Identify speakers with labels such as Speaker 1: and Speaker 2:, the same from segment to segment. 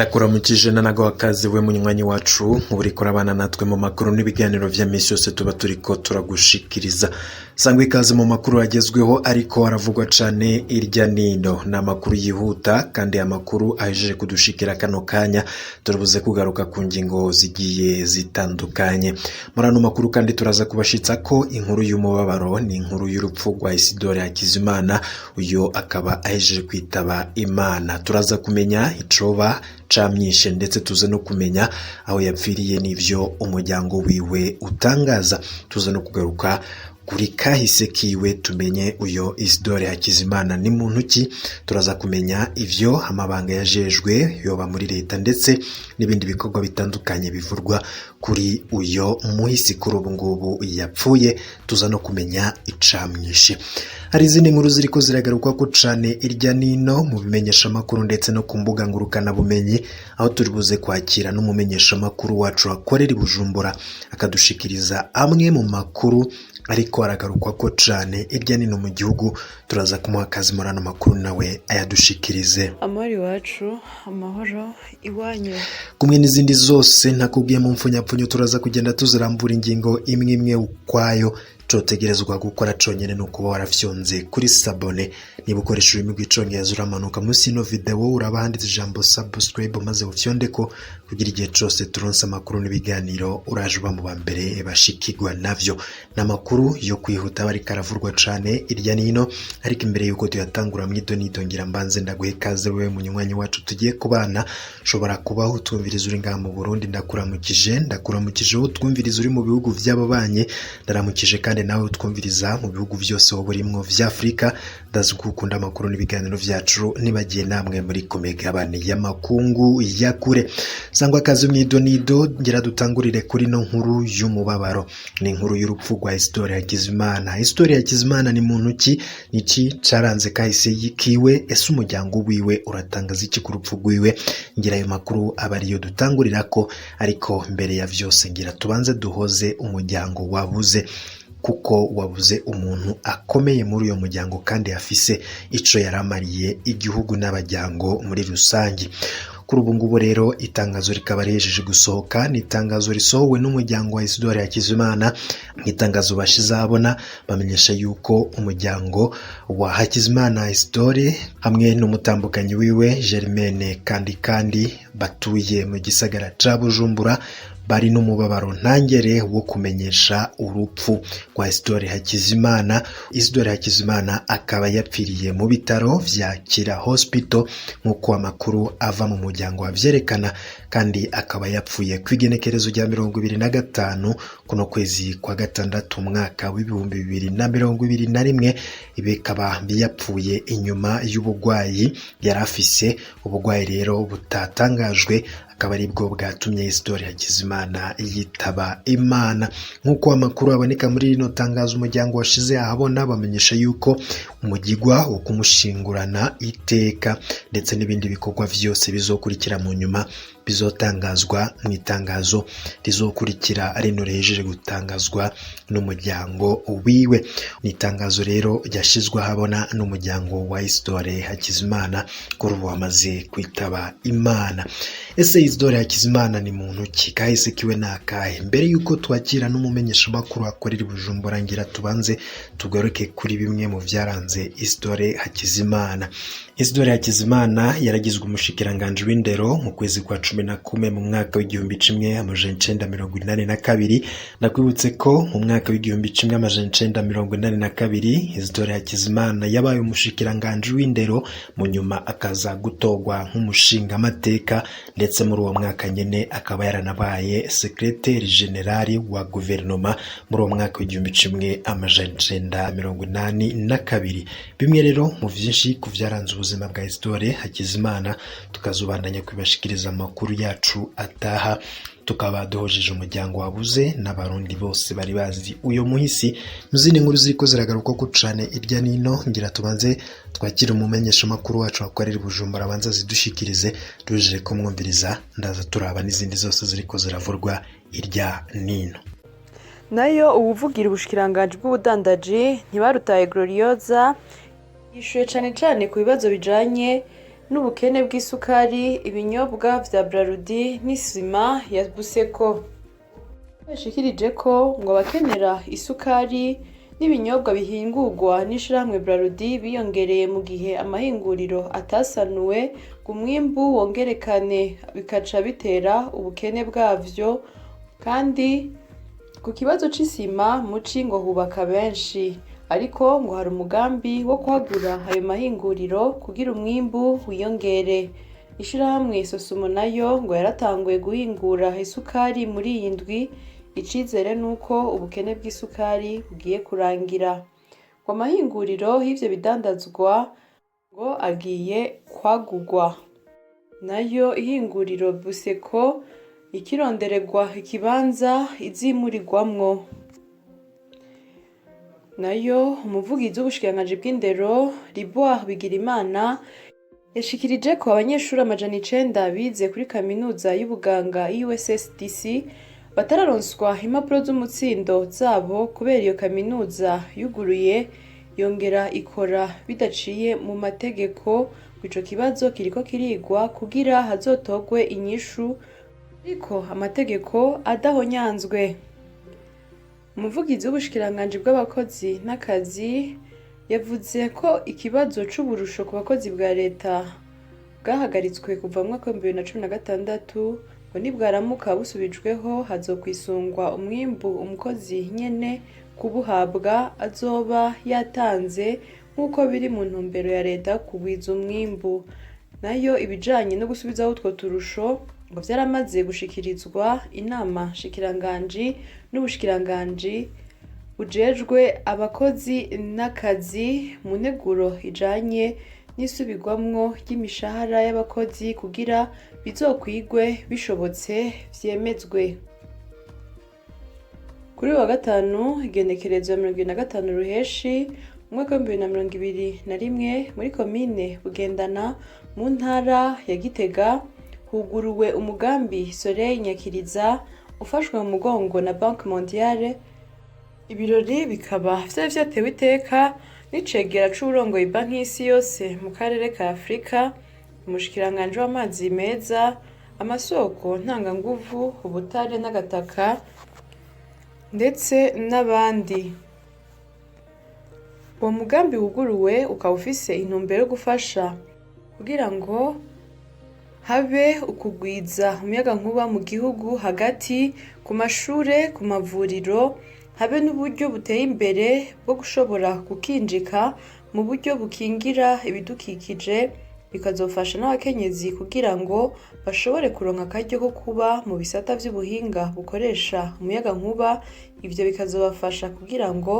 Speaker 1: Ndakuramukije nanaguha akaze we munywanyi wacu uriko urabana natwe mu makuru n'ibiganiro vya misi yose tuba turiko turagushikiriza. Sangwa ikaze mu makuru agezweho ariko aravugwa cane irya nino. Ni amakuru yihuta kandi amakuru ahejeje kudushikira kano kanya, turabuze kugaruka ku ngingo zigiye zitandukanye. Muri ano makuru kandi turaza kubashitsa ko inkuru y'umubabaro ni inkuru y'urupfu rwa Isidore Hakizimana, uyo akaba ahejeje kwitaba Imana. Turaza kumenya icoba camyishe ndetse tuze no kumenya aho yapfiriye n'ivyo umuryango wiwe utangaza. Tuze no kugaruka kuri kahise kiwe tumenye uyo Isidore Hakizimana ni muntu ki. Turaza kumenya ivyo amabanga yajejwe yoba muri leta ndetse n'ibindi bikorwa bitandukanye bivurwa kuri uyo muhisi kuri ubu ngubu yapfuye. Tuza no kumenya icamwishe. Hari izindi nkuru ziriko ziragaruka ko cane irya nino mu bimenyeshamakuru ndetse no ku mbuga ngurukanabumenyi, aho turi buze kwakira n'umumenyeshamakuru wacu akorera i Bujumbura akadushikiriza amwe mu makuru ariko aragarukwa ko cane irya nino mu gihugu. Turaza kumuha akazi muri ano makuru nawe ayadushikirize.
Speaker 2: Amahoro iwacu, amahoro iwanyu.
Speaker 1: Kumwe n'izindi zose ntakubwiye mu mfunyapfunyo, turaza kugenda tuzirambura ingingo imwe imwe ukwayo. Cotegerezwa gukora conyene ni ukuba warafyonze kuri s'abonner. Niba ukoresha ururimi rw'icongereza, uramanuka munsi y'ino video uraba handitse ijambo "subscribe", maze ufyondeko kugira igihe cose turonse amakuru n'ibiganiro uraje uba mu ba mbere bashikirwa navyo. Ni amakuru yo kwihuta bariko aravurwa cane irya nino, ariko imbere yuko tuyatangura mw'ido ngira mbanze ndaguhe ikaze wewe munywanyi wacu tugiye kubana. Ushobora kubaho utwumviriza uri ngaha mu Burundi, ndakuramukije. Ndakuramukije wowe utwumviriza uri mu bihugu vy'ababanyi, ndaramukije kandi nawe utwumviriza mu bihugu vyose wowe urimwo vy'Afrika. Ndazi ko ukunda amakuru n'ibiganiro vyacu, nibagiye namwe muri ku migabane y'amakungu ya kure. Sangwa akazi mw'idonido, ngira dutangurire kuri no nkuru y'umubabaro. Ni inkuru y'urupfu rwa Isidore Hakizimana. Isidore Hakizimana ni muntu ki? Niki caranze kahise kiwe? Ese umuryango wiwe uratangaza iki ku rupfu rwiwe? Ngira ayo makuru aba ariyo dutangurirako, ariko mbere ya vyose ngira tubanze duhoze umuryango wabuze, kuko wabuze umuntu akomeye muri uyo muryango kandi afise ico yaramariye igihugu n'abajyango muri rusange. Kuri ubu ngubu rero itangazo rikaba rihejeje gusohoka. Ni itangazo risohowe n'umuryango wa Isidore Hakizimana. Mu itangazo bashize ahabona bamenyesha yuko umuryango wa Hakizimana Isidore hamwe n'umutambukanyi wiwe Germaine kandi batuye mu gisagara ca Bujumbura bari n'umubabaro ntangere wo kumenyesha urupfu rwa Isidore Hakizimana. Isidore Hakizimana akaba yapfiriye mu bitaro vya Kira Hospital nk'uko amakuru ava mu muryango avyerekana, kandi akaba yapfuye ku igenekerezo rya 25 kuno kwezi kwa gatandatu umwaka w'2021. Bikaba yapfuye inyuma y'ubugwayi yari afise, ubugwayi rero butatangajwe, akaba aribwo bwatumye Isidore Hakizimana yitaba Imana. Nk'uko amakuru aboneka muri rino tangazo umuryango washize ahabona, bamenyesha yuko umugigwa wo kumushingurana iteka ndetse n'ibindi bikorwa vyose bizokurikira mu nyuma bizotangazwa mu itangazo rizokurikira rino rihejeje gutangazwa n'umuryango wiwe. Ni itangazo rero ryashizwe ahabona n'umuryango wa Isidore Hakizimana kuri ubu wamaze kwitaba Imana. Ese Isidore Hakizimana ni muntu ki? Kahise kiwe ni akahe? Mbere yuko twakira n'umumenyeshamakuru akorera i Bujumbura, ngira tubanze tugaruke kuri bimwe mu vyaranze Isidore Hakizimana. Isidore Hakizimana yaragizwe umushikiranganji w'indero mu kwezi kwa 11 mu mwaka w'1982. Ndakwibutse ko mu mwaka w'1982 Isidore Hakizimana yabaye umushikiranganji w'indero, mu nyuma akaza gutorwa nk'umushingamateka, ndetse muri uwo mwaka nyene akaba yaranabaye secrétaire général wa guverinoma muri uwo mwaka w'1982. Bimwe rero mu vyinshi ku vyaranze ubuzima bwa Isidore Hakizimana tukazobandanya kubashikiriza amakuru yacu ataha. Tukaba duhojeje umuryango wabuze n'Abarundi bose bari bazi uyo muhisi. Mu zindi nkuru ziriko ziragaruka ko cane irya nino, ngira tubanze twakire umumenyeshamakuru wacu akorera i Bujumbura abanza zidushikirize. Duhejeje kumwumviriza ndaza turaba n'izindi zose ziriko ziravurwa irya nino.
Speaker 2: Nayo uwuvugira ubushikiranganji bw'ubudandaji, Ntibarutaye Glorioza, yishuye cane cane ku bibazo bijanye n'ubukene bw'isukari, ibinyobwa vya Brarudi n'isima ya Buseko. Bashikirije ko ngo abakenera isukari n'ibinyobwa bihingurwa n'ishirahamwe Brarudi biyongereye mu gihe amahinguriro atasanuwe ngo umwimbu wongerekane, bikaca bitera ubukene bwavyo. Kandi ku kibazo c'isima muci ngo hubaka benshi, ariko ngo hari umugambi wo kwagura ayo mahinguriro kugira umwimbu wiyongere. Ishirahamwe Sosumo nayo ngo yaratanguye guhingura isukari muri iyi ndwi. Icizere nuko ubukene bw'isukari bugiye kurangira. Ngo amahinguriro y'ivyo bidandazwa ngo agiye kwagurwa. Nayo ihinguriro Buseko ikirondererwa ikibanza izimurirwamwo. Nayo umuvugizi w'ubushikiranganji bw'indero Liboire Bigirimana yashikirije ko abanyeshuri 900 bize kuri kaminuza y'ubuganga USSDC batararonswa impapuro z'umutsindo zabo kubera iyo kaminuza yuguruye yongera ikora bidaciye mu mategeko. Ico kibazo kiriko kirigwa kugira hazotogwe inyishu ariko amategeko adahonyanzwe. Umuvugizi w'ubushikiranganji bw'abakozi n'akazi yavuze ko ikibazo c'uburusho ku bakozi bwa leta bwahagaritswe kuva mu mwaka w'2016, ngo nibwaramuka busubijweho hazokwisungwa umwimbu umukozi nyene kubuhabwa azoba yatanze, nk'uko biri mu ntumbero ya leta kugwiza umwimbu. Nayo ibijanye no gusubizaho utwo turusho ngo vyaramaze gushikirizwa inama nshikiranganji n'ubushikiranganji bujejwe abakozi n'akazi mu nteguro ijanye n'isubirwamwo ry'imishahara y'abakozi kugira bizokwigwe, bishobotse vyemezwe. Kuri uyu wa gatanu, igenekerezo ya 25 Ruheshi umwaka w'2021, muri komine Bugendana mu ntara ya Gitega huguruwe umugambi Soleil Nyakiriza ufashwe mu mugongo na Banque Mondiale. Ibirori bikaba vyari vyatewe iteka n'icegera c'uwurongoye Banki y'Isi Yose mu karere ka Afurika, umushikiranganji w'amazi meza, amasoko ntanganguvu, ubutare n'agataka, ndetse n'abandi. Uwo mugambi wuguruwe ukaba ufise intumbero yo gufasha kugira ngo habe ukugwiza umuyagankuba mu gihugu hagati, ku mashure, ku mavuriro, habe n'uburyo buteye imbere bwo gushobora gukinjika mu buryo bukingira ibidukikije, bikazofasha n'abakenyezi kugira ngo bashobore kuronka akaryo ko kuba mu bisata vy'ubuhinga bukoresha umuyagankuba. Ivyo bikazobafasha kugira ngo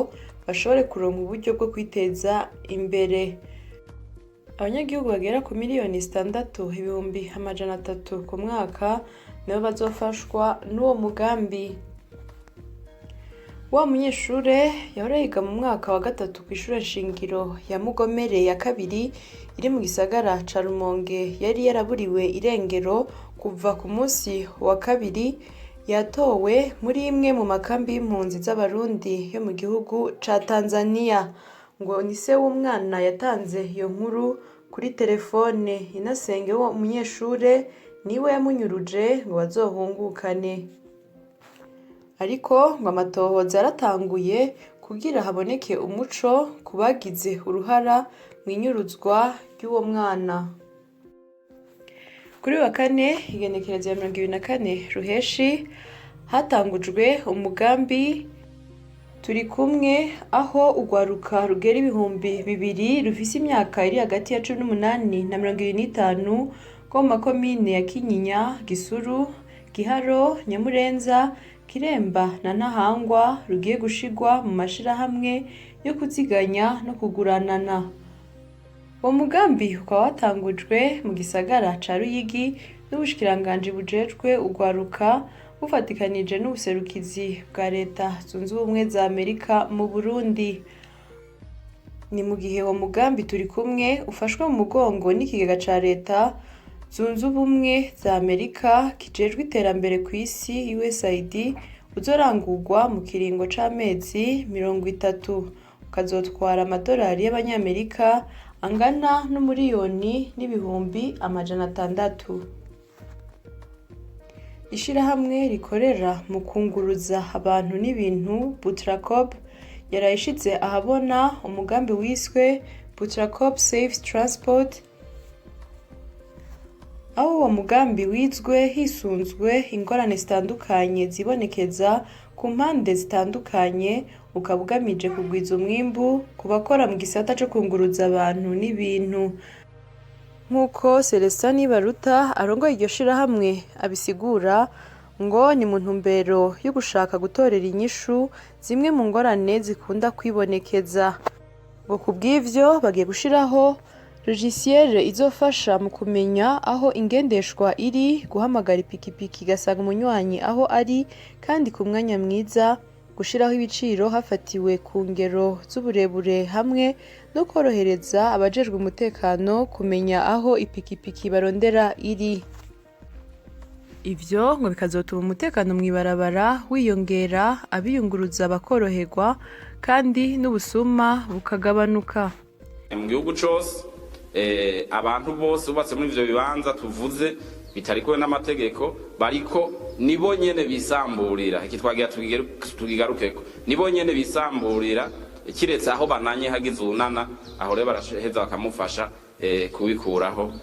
Speaker 2: bashobore kuronka uburyo bwo kwiteza imbere. Abanyagihugu bagera ku 6,300,000 ku mwaka nibo bazofashwa n'uwo mugambi. Wa munyeshure yahora yiga mu mwaka wa gatatu kw'ishure shingiro ya Mugomere ya kabiri iri mu gisagara ca Rumonge yari yaraburiwe irengero kuva ku munsi wa kabiri, yatowe muri imwe mu makambi y'impunzi z'Abarundi yo mu gihugu ca Tanzania. Ngo ni se w'umwana yatanze iyo nkuru kuri telefone. Inasenge w'uwo munyeshure niwe yamunyuruje ngo bazohungukane, ariko ngo amatohoza yaratanguye kugira haboneke umuco ku bagize uruhara mu inyuruzwa ry'uwo mwana. Kuri wa kane, igenekerezo ya 24 Ruheshi, hatangujwe umugambi Turi Kumwe, aho urwaruka rugera 2000 rufise imyaka iri hagati ya 18 na 25 rwo mu makomine ya Kinyinya, Gisuru, Giharo, Nyamurenza, Kiremba na Ntahangwa rugiye gushirwa mu mashirahamwe yo kuziganya no kuguranana. Uwo mugambi ukaba watangujwe mu gisagara ca Ruyigi n'ubushikiranganji bujejwe urwaruka bufatikanije n'ubuserukizi bwa Leta Zunze Ubumwe za Amerika mu Burundi. Ni mu gihe uwo mugambi Turi Kumwe ufashwe mu mugongo n'ikigega ca Leta Zunze Ubumwe za Amerika kijejwe iterambere kw'isi USAID, uzorangurwa mu kiringo c'amezi 30, ukazotwara amadolari y'abanyamerika angana n'umuriyoni n'ibihumbi 600. Ishirahamwe rikorera mu kunguruza abantu n'ibintu Butracob yaraye ishize ahabona umugambi wiswe Butracob Safe Transport, aho uwo mugambi wizwe hisunzwe ingorane zitandukanye zibonekeza ku mpande zitandukanye, ukaba ugamije kugwiza umwimbu ku bakora mu gisata co kunguruza abantu n'ibintu. Nk'uko Celestin Nibaruta arongoye iryo shirahamwe abisigura, ngo ni mu ntumbero yo gushaka gutorera inyishu zimwe mu ngorane zikunda kwibonekeza. Ngo kubw'ivyo bagiye gushiraho logiciel izofasha mu kumenya aho ingendeshwa iri, guhamagara ipikipiki igasanga umunywanyi aho ari kandi ku mwanya mwiza, gushiraho ibiciro hafatiwe ku ngero z'uburebure hamwe no korohereza abajejwe umutekano kumenya aho ipikipiki barondera iri. Ivyo ngo bikazotuma umutekano mw'ibarabara wiyongera, abiyunguruza bakoroherwa kandi n'ubusuma bukagabanuka.
Speaker 3: Mu gihugu cose, abantu bose bubatse muri ivyo bibanza tuvuze bitarikuwe n'amategeko, bariko nibo nyene bisamburira. Iki twagira tukigarukeko, nibo nyene bisamburira, kiretse aho bananye hagize unana, aho rero baraheza bakamufasha kubikuraho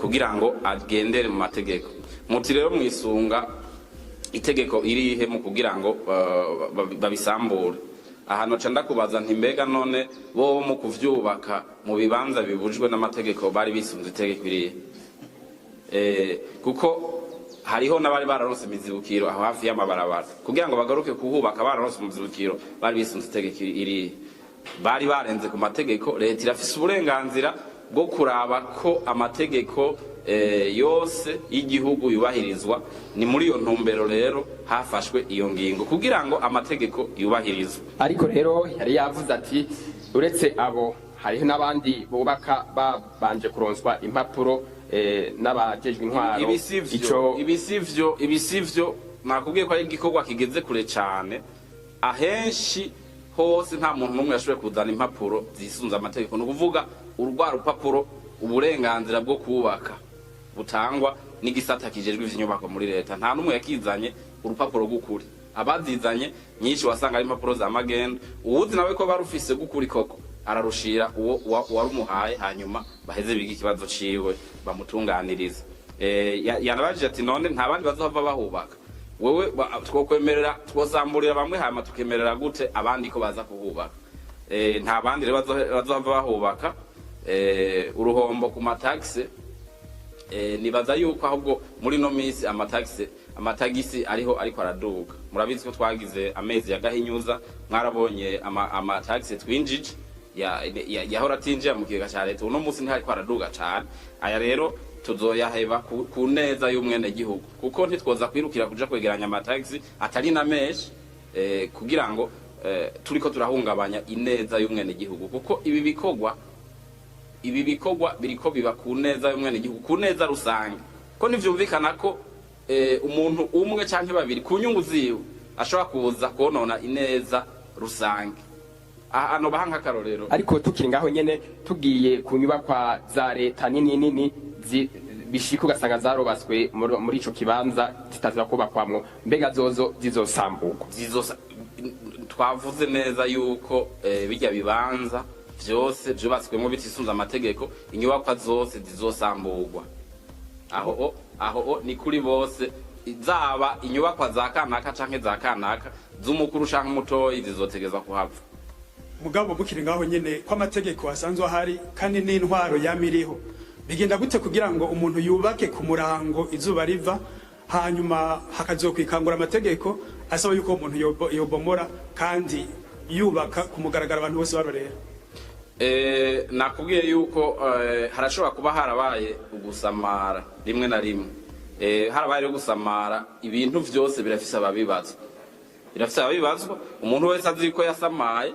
Speaker 3: kugira ngo agendere mu mategeko. Muti rero mwisunga itegeko irihe mu kugira ngo babisambure? Ahantu ca ndakubaza nti: mbega none bobo mu kuvyubaka mu bibanza bibujwe n'amategeko bari bisunze itegeko irihe? Kuko hariho n'abari bararonse imizibukiro aho hafi y'amabarabara, kugira ngo bagaruke kuhubaka bararonse umuzibukiro, bari bisunze itegeko irihe? Bari barenze ku mategeko. Leta irafise uburenganzira bwo kuraba ko amategeko yose y'igihugu yubahirizwa. Ni muri iyo ntumbero rero hafashwe iyo ngingo kugira ngo amategeko yubahirizwe.
Speaker 4: Ariko rero yari yavuze ati uretse abo hariho n'abandi bubaka babanje kuronswa impapuro n'abajejwe intwaro.
Speaker 3: Ibi sivyo.
Speaker 4: Ico
Speaker 3: Ibi sivyo, ibi sivyo. Nakubwiye ko ari igikorwa kigeze kure cane. Ahenshi hose nta muntu n'umwe yashoboye kuzana impapuro zisunze amategeko, ni ukuvuga urwa rupapuro uburenganzira bwo kubaka butangwa n'igisata kijejwe ivy'inyubako muri leta. Nta n'umwe yakizanye urupapuro rw'ukuri. Abazizanye nyinshi wasanga ari impapuro za magendo. Uwuzi nawe ko barufise rw'ukuri koko ararushira uwo uwarumuhaye, hanyuma baheze biga ikibazo ciwe bamutunganiriza. Yanabajije ati: none nta bandi bazohava bahubaka? Wewe twokwemerera, twosamburira bamwe hama tukemerera gute abandi ko baza kuhubaka? Nta bandi rero bazohava bahubaka. Uruhombo ku mataxe, nibaza yuko ahubwo muri no minsi amataxe, amatagisi ariho ariko araduga. Murabizi ko twagize amezi ya gahinyuza, mwarabonye amataxe twinjije yahora atinjira mu kigega ca leta. Uno munsi ntihariko araduga cane. Aya rero tuzoyaheba ku neza y'umwenegihugu, kuko ntitwoza kwirukira kuja kwegeranya amatagisi atari na menshi kugira ngo turiko turahungabanya ineza y'umwenegihugu, kuko ibi bikorwa biriko biba ku neza y'umwenegihugu, ku neza rusange, ko ntivyumvikana ko umuntu umwe canke babiri ku nyungu ziwe ashobora kuza konona ineza rusange. Aha nobaha nk'akarorero.
Speaker 4: Ariko tukiri ngaho nyene, tugiye ku nyubakwa za leta nini nini bishika ugasanga zarubatswe muri ico kibanza zitazira kubakwamwo, mbega zozo zizosamburwa?
Speaker 3: Zizosa. Twavuze neza yuko bijya bibanza vyose vyubatswemo bitisunze amategeko, inyubakwa zose zizosamburwa. Aho o ni kuri bose, zaba inyubakwa za kanaka canke za kanaka, z'umukuru canke umutoyi, zizotegezwa kuhava.
Speaker 5: Mugabo bukiri ngaho nyene, ko amategeko asanzwe ahari kandi n'intwaro yamiriho, bigenda gute kugira ngo umuntu yubake ku murango izuba riva, hanyuma hakazokwikangura amategeko asaba yuko uwo muntu yobomora kandi yubaka ku mugaragaro abantu bose barorera?
Speaker 3: Nakubwiye yuko harashobora kuba harabaye ugusamara rimwe na rimwe. Harabaye rero gusamara, ibintu vyose birafise ababibazwa, birafise ababibazwa. Umuntu wese azi ko yasamaye.